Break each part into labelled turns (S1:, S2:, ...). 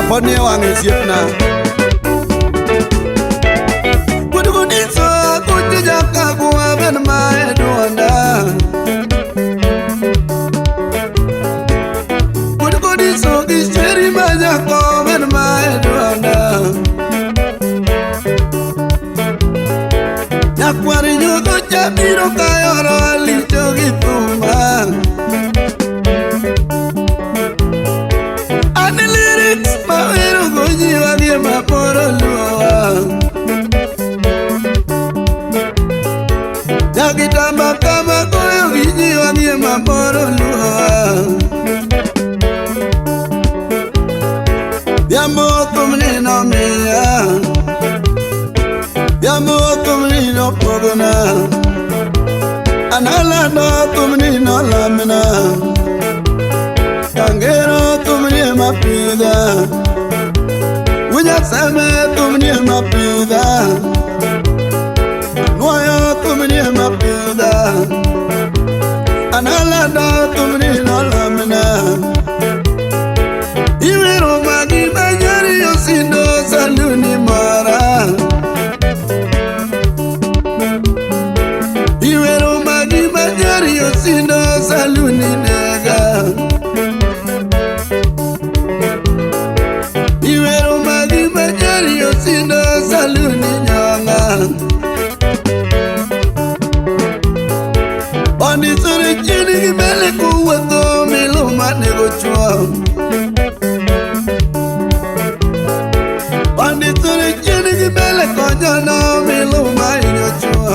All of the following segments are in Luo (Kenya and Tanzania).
S1: Pod nie wang'e osiepna. Kudugudiso kuchi jakagwa ben mae duonda. Kudugudiso gi sheri ma nyako ben mae duonda. Nyakwar nyodho chabiro kayoro licho gi thuma. An lyrics mawero go nyiwa gi maporo luowa. Nyagitamba kama goyo gi nyiwa gi maporo luowa. Dhiambo thumni nomiya. Dhiambo thumni nopogona. Analando thumni nolamna. Kangero thumni ema pidha. Wunyaseme thumni ema pidha. Nwoyo thumni ema pidha. Analando thumni nolamna. Iwero magi manyari osindo saluni mara. Iwero magi manyari osindo saluni nega. Iwero magi manyari osindo saluni nyonga. Ondisore chien gi mbele kowuotho miluma nego chuo. Ondisore chien gi mbele konyono miluma hinyo chuo.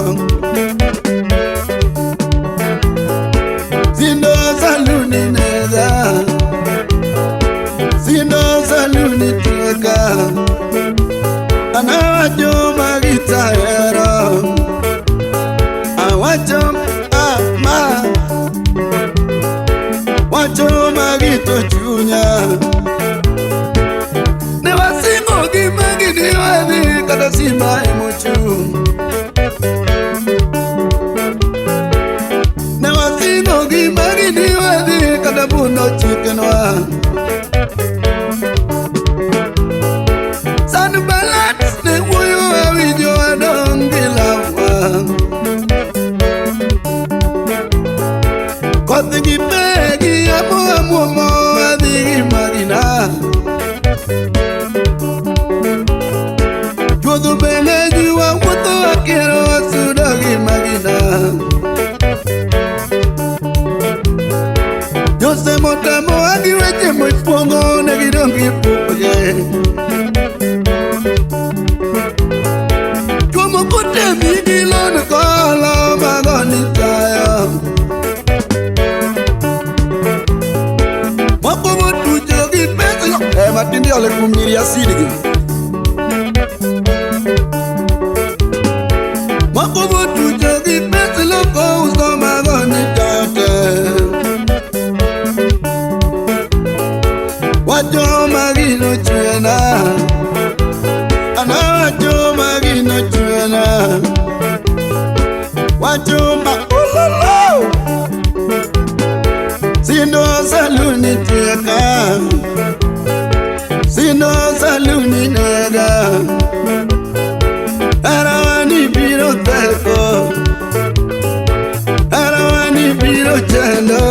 S1: Sindo saluni nega. Sindo saluni tieka. Anawacho magita hero. Awacho ama. Wacho magito chunya. Ne wasingo gi magi ni wadhi kata simba emochung'. Ne wasingo gi magi ni wadhi kata bundo chikenwa. Sanbalat ne wuoyo awinjo adong' gi lawwa. Koth gi pe gi yamo amuomo adhi gi magina. Chuodho be ng'eny wawuotho wakiero wasudo gi magina. Josemo tamowa gi weche moipuongo ne gidong' gi pupgi. Chuo moko temi gi lon kolo mago ni tayo. Moko motucho gi pesa ema tinde ole kuom nyiri asidgi. Moko motucho gi pesa loko uso mago ni tayo te. Wacho magino chwena. Ana wacho magino chwena. Wacho ma ulolo. Sindo saluni tieka. Sindo saluni nega. Arawani biro theko. Arawani biro chendo.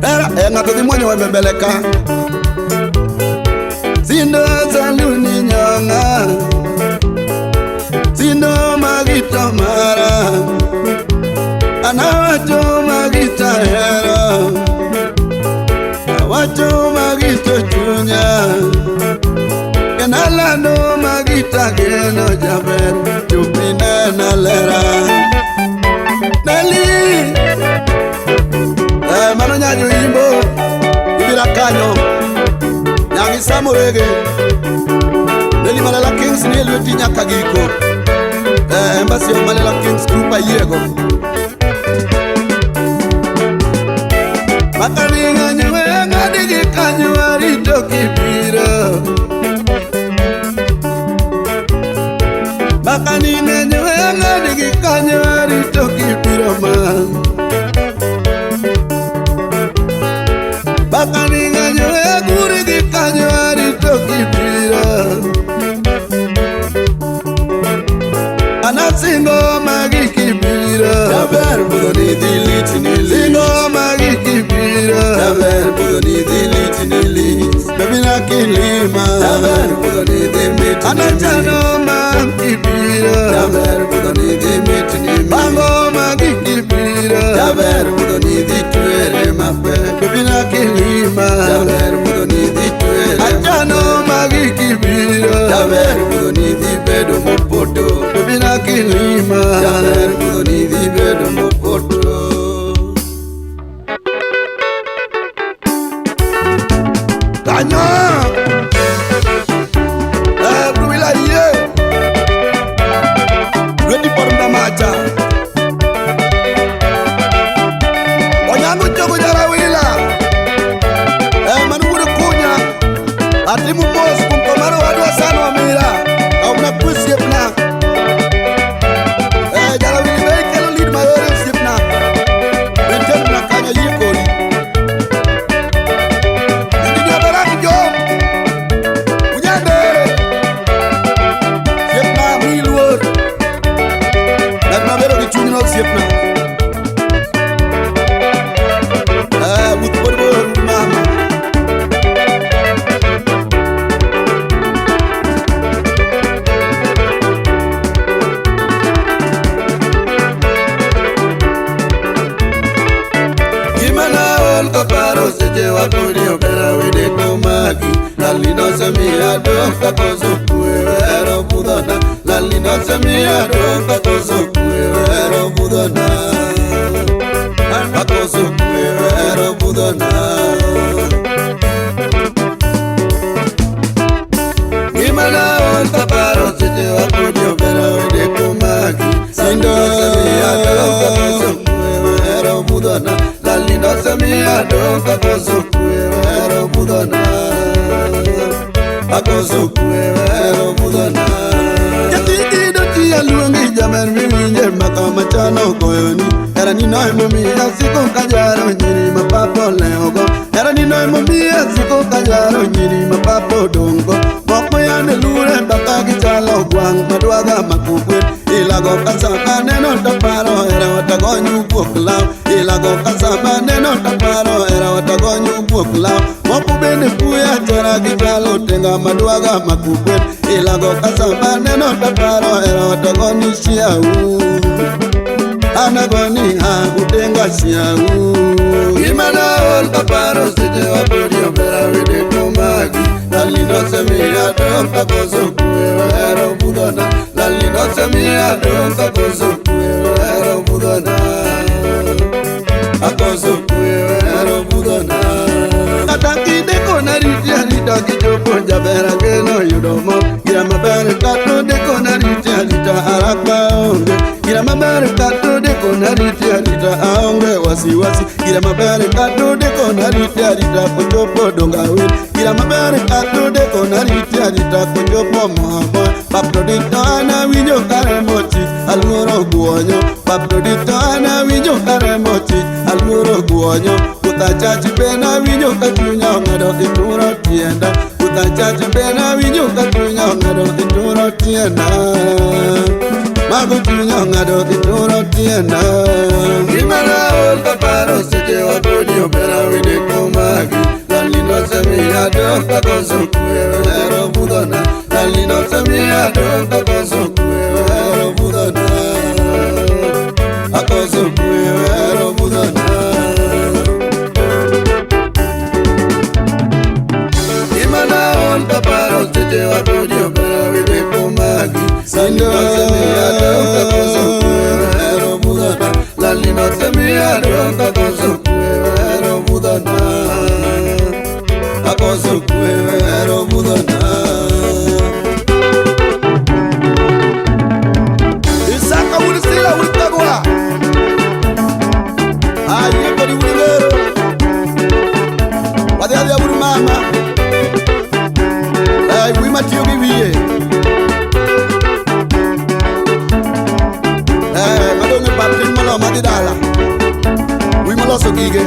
S1: Era ng'ato dhi muonyo wembe mbele ka. Sindo saluni nyonga. Sindo magito mara. Anawacho magita hero. Awacho magito chunya. Kenalando magita geno jaber. Chupine nalera. Neli. Mano nyanyo imbo. Ibira kanyo. Nyangi samorege. Neli Malela Kings ni elweti nyaka giko. Embassy of Malela Kings Group ayiego. Makani ng'anyo ng'adi gi kanyo arito kibiro. Makani ng'anyo ng'adi gi kanyo arito kibiro ma. Bakani ng'anyo kanyo aguri gi kanyo arito kibiro. Anasingo magi kibiro.
S2: Jaber budho ni dhi lit ni lit.
S1: Singo magi kibiro.
S2: Jaber budho ni dhi lit ni lit.
S1: Baby na kilima.
S2: Jaber budho ni dhi mit ni mit.
S1: Anachano ma kibiro.
S2: Jaber budho ni dhi mit ni mit.
S1: Bango magi kibiro.
S2: Jaber budho ni dhi twere mapek.
S1: Baby na kilima.
S2: Jaber budho ni dhi twere
S1: Achano magi kibiro.
S2: Jaber budho ni dhi bedo mopoto.
S1: Baby na kilima.
S2: Jaber budho ni dhi bedo mopoto.
S1: Kanyo. Bruila ye. Ready for Mamacha. Onyango chogo jarawila. Manu wuod kunya. Atimo mos kuom kamano wadwa sana wamira. Aumna kusiepna. Jarawili be ikelo lead mayore osiepna. Maintain na kanyo yie kodi. Engineer Barak Jom. Unyandere. Osiepna miyi luor. Ng'at mabedo gi chuny no osiepna. Wuoth pod bor mama.
S2: Gima naol kaparo seche wapodi opera wede komaki. Lalino semiya dong kakoso kwe wero budhona. Lalino semiya dong kakoso kwe wero budhona. Kakoso kwe wero budhona. Gima naol kaparo seche wapodi opera wede komaki. Lalino semiya dong kakoso kwe wero budhona. Lalino semiya dong kakoso kwe wero budhona. Kakoso kwe wero budhona.
S1: Nyathi doti aluongi jaber miwinje mbaka machano goyoni. Hera ni no emomiyo asiko kajaro nyiri ma papa olewogo. Hera ni no emomiyo asiko kajaro nyiri ma papa odong'go. Moko yande lure mbaka gichalo gwang' madwaga makokwe. Ilago ka sama neno taparo hera watagonyu guok law. Ilago ka sama neno taparo hera watagonyu guok law. Moko bende puya tera gichalo tenga madwaga makokwe. Ilago ka sama neno taparo hera watagoni siau. Anagoni ha utenga siau.
S2: Gima naol kaparo seche wapodi opera wede komaki. Lalino semiya dong kakoso kwe wero budhona. Lalino semiya dong kakoso kwe wero budhona. Kakoso kwe wero budhona.
S1: Kata kinde kona riti arita kichopo jaber ageno yudo mor. Gira maber kato deko na riti arita arakwa onge. Gira maber kato deko na riti arita aonge wasiwasi. Gira maber kato deko na riti arita kochopo donga wer. Gira maber kato deko na riti arita kochopo mohamoa. Papro dito ana winjo kare mochi aluoro guonyo. Papro dito ana winjo kare mochi aluoro guonyo. Utachachi bena winjo ka chunya ong'ado ituro tienda. Utachachi bena winjo ka chunya ong'ado ituro tienda. Mago chunya ong'ado ituro tienda.
S2: Gima naol kaparo seche wapodi opera wede komaki. Lalino semiya dong kakoso kwe wero budhona. Lalino semiya dong kakoso kwe wero budhona. Kakoso kwe wero budhona. Gima naol kaparo seche wapodi opera wede komaki. Lalino semiya dong kakoso kwe wero budhona. Lalino semiya dong kakoso kwe wero budhona. Kakoso kwe wero budhona.
S1: Isaka wulisila wulikagwa. Aye kodi wulibero. Wadhi adhi aburu mama. Wi matiyo gi wiye. Madong' e pap tin moloyo madhi dala. Wi moloso gige.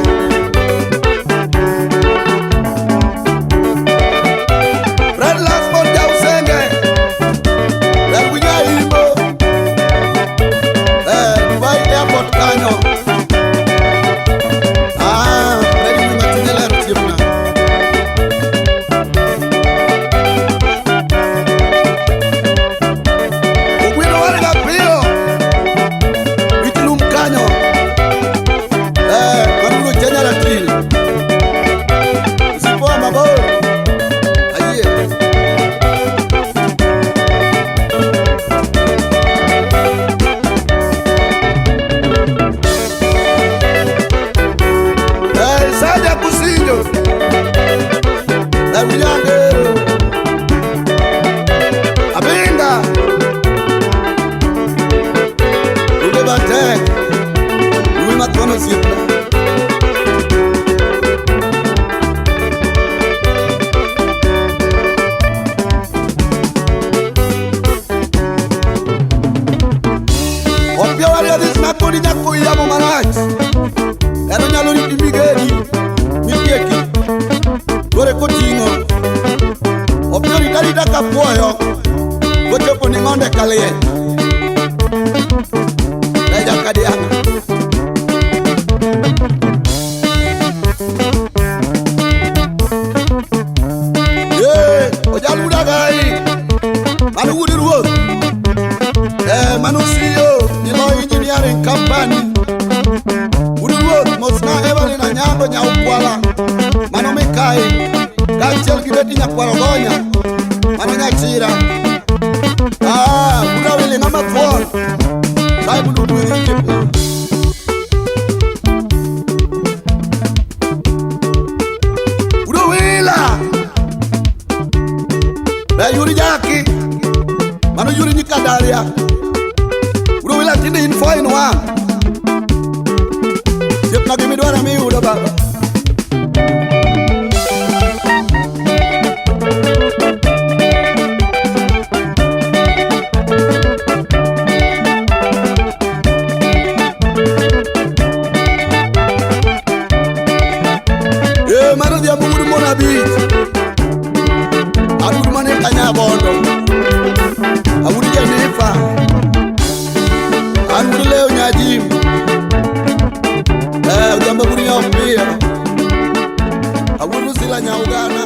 S1: Beruyangero Abinga Ude batek Uwe matwono siepna. Opio wario dhis nakoni nyako yamo marach. Ero nyalo riti migeri mitieki kore koting'o. Opio rita rita kapuoyo kochopo ni ng'onde kaliel. Leja kadianga. Ye, ojaluda gai. Mano wuod ruoth. Mano CEO Nyilo Engineering Company. Wuod ruoth mosna Evelyn Anyango Nyaukwala. Mano Mikai. Kaachiel gi Betty Nyakwar Ogonya. Mano Nyachira. Ah, wuod Awili ng'ama thuon. Kae mondo otwe osiepna. Wuod Owila. Be yuri jaki. Mano yuri nyikadaria. Wuod Owila tinde in 4 in 1. Osiepna gimidwaro miyudo baba. Mano odhiambo wuod mon abich. An wuod mane Kanyabondo. Awuod Jenifa. An wuod Leo Nyajim. Odhiambo wuod Nyaopiyo. Awuod Rusila Nyaugana.